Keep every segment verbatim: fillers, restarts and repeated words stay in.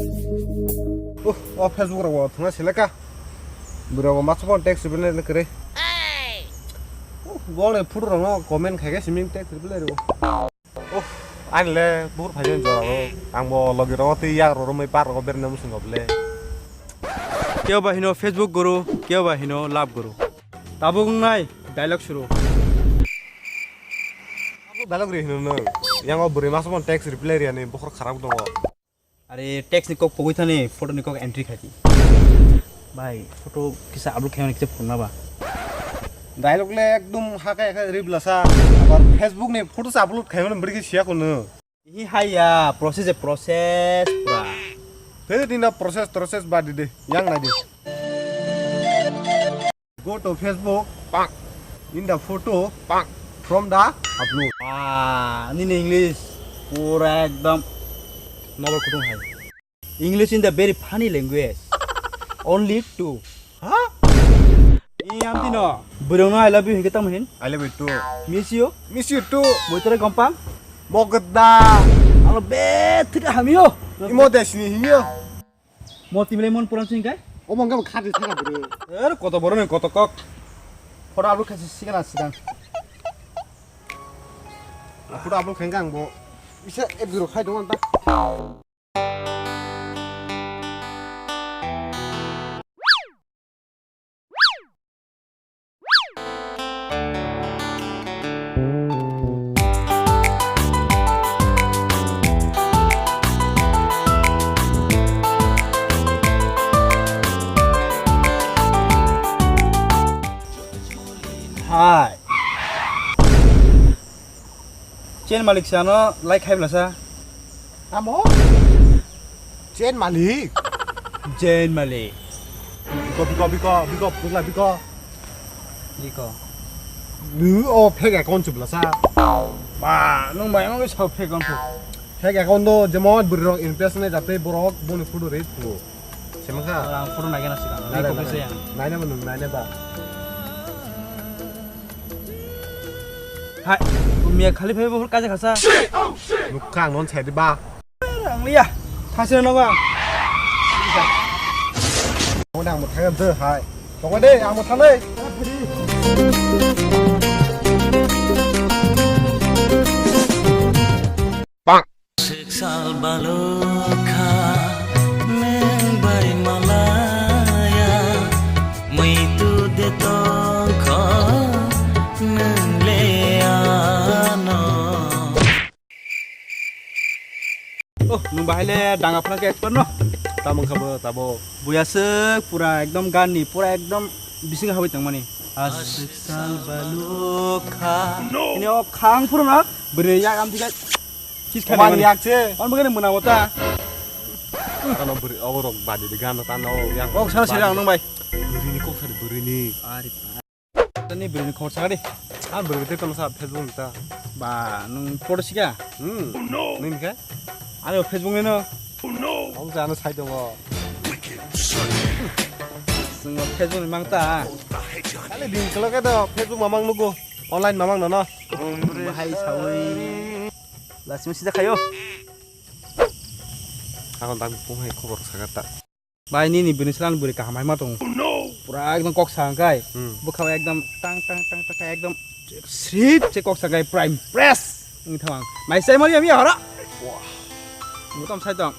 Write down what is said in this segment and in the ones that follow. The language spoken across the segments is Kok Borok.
Uh, o Facebook rok bo thangna seleka. Bwrok bo masa phone text reply le kwrwi. Uh, bo ni photo rok no comment khai khe siming text reply rw. Uh, ani le bukur phai jora ro. Ang bo logi ro tei yak ro romoi par ro berne musung le. Kebo ba hino Facebook guru, kebo ba hino love guru. Tabuk wngnai dialogue suru. Dialogue ri hino no. Yang o bwrwi masa phone text reply ri ani bokhor kharap dong. Are text ni kok pogwi thani photo ni kok entry khai di. Bhai, photo kisa upload khaimani kisa phunukna ba. Dialogue le ekdum haka haka ribla sa. Abar Facebook ni photo sa upload khaimani bwrwi khe siya kono. Hi haya, process e process pura. Phede dinda process, process ba dide, yang nai di. Go to Facebook, pak, in the photo, pak, from the upload. Ah, nini English pura ekdom novel kutung hai. English in the very funny language. Only two. Ha? Ni amtino. Burung no I love you hingke tamo hin? I love you too. Miss you? Miss you too. Moitore gompang? Mogda. Alo be thik hamio. Imo desini hingyo. Mo timle mon puran sing kai? Omo ngam khadi thara bro. Er koto boro ni koto kok. Photo upload khaisi sigana sigang. Photo upload khainga ang bo. Isa F B rok khai dong ta. Hai. Chain malik sano like khai blasa. Amo? Chain malik. Chain malik. Biko, biko, biko, biko, putla biko. Biko. Nung o fake account chubla sa. Ba, nung bai ang sa fake account. Fake account do jemon bwrwi rok impress nai jate borok boni photo re tu. Semang kha. Ang photo nai gana sikang. Nai, nai, nai. Nai na ba nung, nai na ba. Hai, miya khali phai bo kaje khasa. Nukha ang non sai di ba. Ang liya. Thangsi na ba. Mo dang mo thang de hai. Tong de, ang mo thang de. Sal balokha nwng bai malaya, muitu de tongkho nwng le ano. Oh, nwng bahai le danga phano ke expert no? Tamo wngkha bo tabuk. Buya swk pura ekdom gan ni, pura ekdom bising hawi tongmani. Aswk sal balokha. Ini o khang phuru na, bwrwi yak am thikha. Kis Oman khani yak se. On bagani mwnabo ta. Ano bwrwi, oborok badi de gana ta no yak. Kok sana seri ang nung bai. Bwrwini kok sari bwrwini. Ari. Tani bwrwini khobor sakadi. Ang bwrwi te kono sa Facebook ni ta. Ba, nung photo sika? Hmm. Nung ni khe? Ani Facebook ni no. Ang sa ano sai tongo. Sung Facebook ni mang ta. Kali din kelo ke do Facebook mamang nugo. Online mamang no no. Bahai sawi. Lasima sida khayo. Ako tak bung hai khobor sakata. Bai nini bini slan buri kaham hai ma tong. Pura ekdom kok sa kai. Hmm. Bukha ekdom tang tang tang tang kai ekdom sip se kok sa kai prime press. Ini thawang. Mai sai mali ami hara. Wah. Mutam sai tong.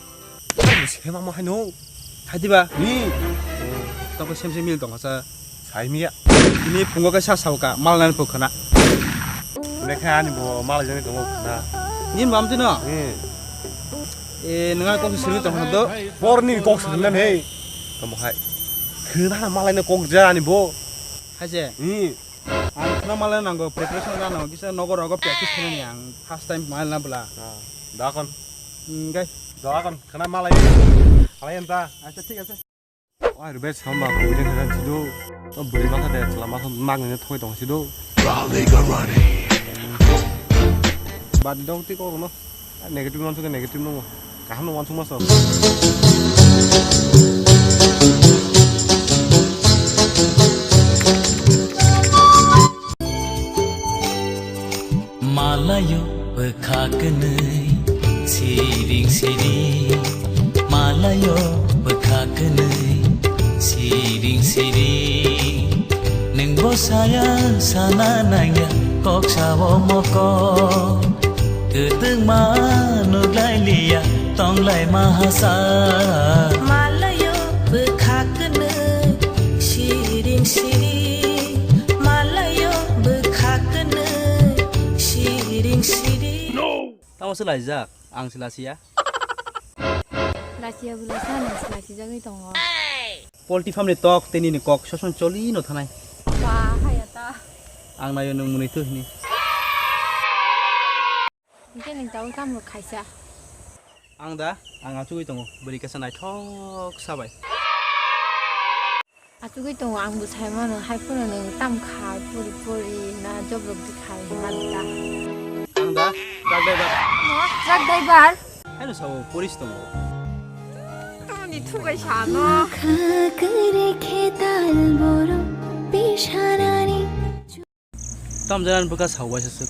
Sema mo haino. Hai diba? Ni. Toko sem sem mil tong sa. Sai miya. Ini pungo ke sa sauka mal nan pukana. Lekha ani bo mal jani tong na. Nin bam tino. Ni. E nanga kok sirmi tong do. Bor ni kok sirmi nan he. Tamo hai. Khna na malai na kok ja ani bo. Hai je. Ni. Ang khna malai nango, preparation ga nango, kisa nogo rogo practice khainani ang first time malai na bwla. Ah, dakon. Hmm, gai. Dakon, khna malai. Malai anta. Acha, thik ache. Oi, rubes hamba, bujin khana sido. O buri masa de, selama so mag ne thoi tong sido. Bad dong ti ko no. Negative wansuk khe negative nungo. Kaham no wansuk masa. Malayo bwkha kwnwi siring siring, mal Laio bwkha kwnwi siring siring, nwng bo saya sana nangya kok sao moko. Kwtwngma nuglai liya tonglai mahasa. Malayo bwkha kwnwi siring siring, malayo bwkha kwnwi siring siring. Tamo se laijak, ang se lasiya. Lasiya bwlasa nang se lasijagwi tongo. Poultry farm ni tok tei nini kok soson choli no thanai. Ba, haya ta. Ang nayo nwng mwnwi twi hini. Hwnkhe nwng tabuk tamo khaisa? Ang da, ang achugwi tongo, bwrwi kaisa naithok sabai. Achugwi tongo, ang bo sai mano, hai phano nwng tam kha, pori pori na job rok di khai hwnma ta. Ang da, truck driver. Mo, truck driver? Haino sao, polis tongo. Tamoni thugai sano. Kha kare khe tal boro bisharani. Tamjani bwkha sawaisa swk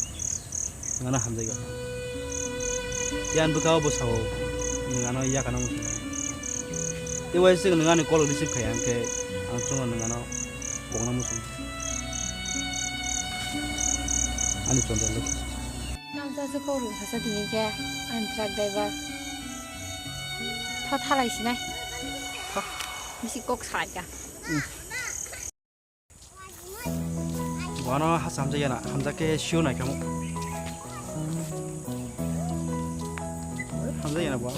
nwngano hamjaiga. Yang bwkha obo sao nwngano yakano muchung. Tei waisa swk nwngani call receive khai hwnkhe ang chwngno nwngano kokno muchung. Ani chondro lok. Tamsa se kok rwphasa tini khe ani truck driver. Tho thalai sinai. Tho. Bisi kok salaikha. Hmm. Bono hasa hamjakya na, hamjak khe sio nai kamo. Hamjakya na bo.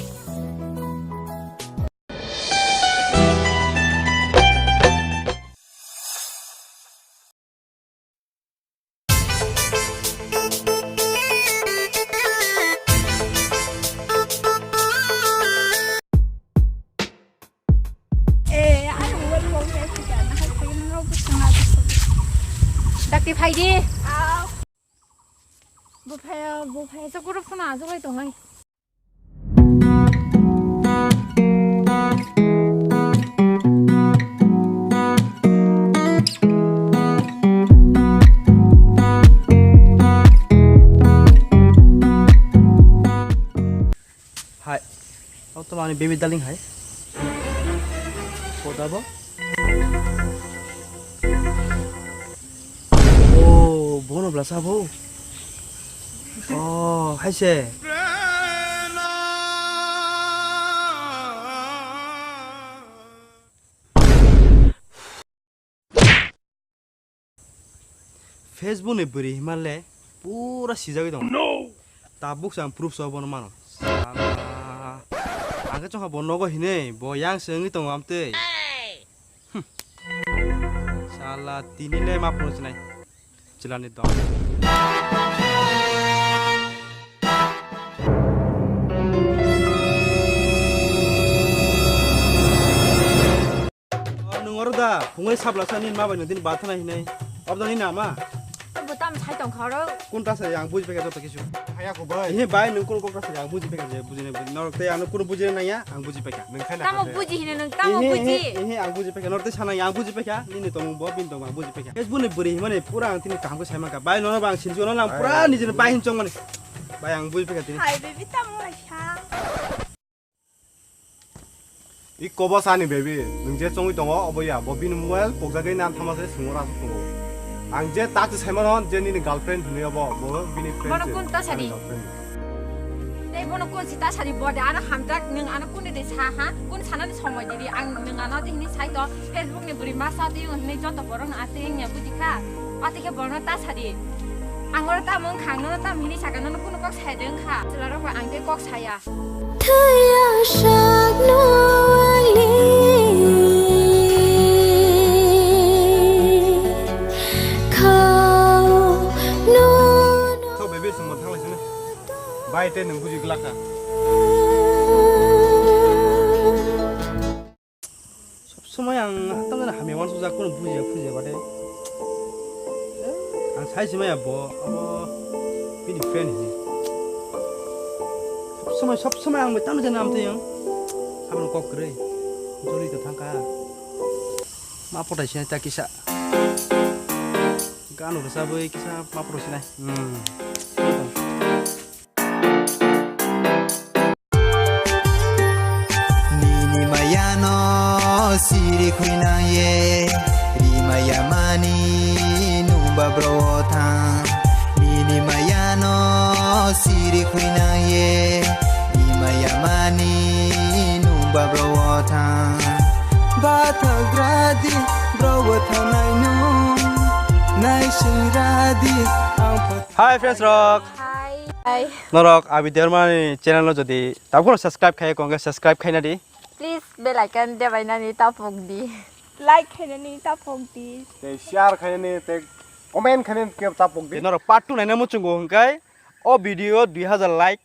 Dakti phaidi. Buphaya, buphaya, chokoro phano ajoklai tongnai. Hai. O to mani baby darling hai. Koda bo? O, bono bla sabo. O, hai se. Facebook ni bwrwi hima le pura sijagwi tongo. No! Tabuk se ang proof so bono mano. Sala. Ang khe chongkha bo nogo hinwi bo yang se wngwi tongo amtwi. Hm. Sala tini le ma phone sinai. Chwla ni dom. O, nwng oro da, phungwi sabla sa nini ma bai nwng tini bathana hinai. Obda nini ama? Bo tam sai tong kha oro. Kun ta sai ang buji pekha joto kisu. Haya ko bai. He bai nwng kun kok ta sai ang buji pekha je buji ne buji. Norok tei ano kun buji nang ya ang buji pekha. Nwng khai na. Tamo buji hine nwng tamo buji. He he ang buji pekha. Norok tei sana ang buji pekha. Nini tong bo bin tong ang buji pekha. Facebook ni bwrwi himani pura ang tini kaham khe sai mankha. Bai nono bang sinju no lang pura nijini bai hin chongmani. Bai ang buji pekha tini. Hai baby tamo lai sa. I kobo sani baby, nwng je chongwi tongo obo ya, bo bini mobile pokjagwi nan thama se swngo ra tongo. Ang je tak se saimano je nini girlfriend hinwi obo, bo bini friend. Bono se, kun ta ani sadi? Girlfriend. Tei bono kun si ta sadi bo de, ano hamjak nwng ano kuni de sa ha, kun sanani somoi didi, ang nwng ano de hini sai to, Facebook ni bwrwi masa twi wng hinwi joto borok no atwi wngya buji kha, atwi khe bono ta sadi. Ang oro tamo wngkha, ang nono tamo hini saka, nono kunu kok sai de wngkha. Chwla rok bai ang tei kok saya. Thwiya sakno wngli khao nono. Tho, baby, chwng bo thanglai sini. Bai, tei nwng buji glak kha. Sob somoi ang hatam jani hamya wansukjak, kono bujiya phujiya bade. Ang sai se maya bo, abo bini friend hinwi. Sob somoi, sob somoi ang bai tamo jani amtwi ang. Abono kok kwrwi. Joli to thangkha. Ma potai sinai ta kisa. Gano rwchabwi kisa ma potai sinai. Hmm. Bro thang, nini maya no siri khuinang ye, ni maya mani nung ba bro thang. Bathang gradi, bro thang nai nung, nai sing gradi, ang phat- Hi friends rok. Hi. Hi. Norok Abi Dermani channel no jodi tabukno subscribe khai kongke subscribe khaina di. Please bell icon debainani tapok di. Like khainani tapok di. Tei share khainani tei comment khainani kebo tapok di. Norok part two naina muchungo hwnkhe o video dui hazar like,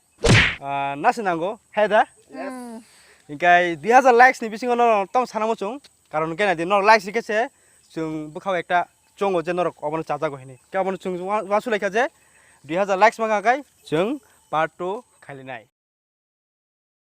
ah, nasi nango, hai da? Yes. Hwnkhe dui hazar likes ni bisingo norok tong sana muchung. Karon hwnkhe nai di norok likes rikhe se chwng bwkhao ekta chongo je norok obono chajago hinwi. Khe obono chwng wa-, wansukhlaikha je dui hazar likes mangkha khai chwng part two khailinai.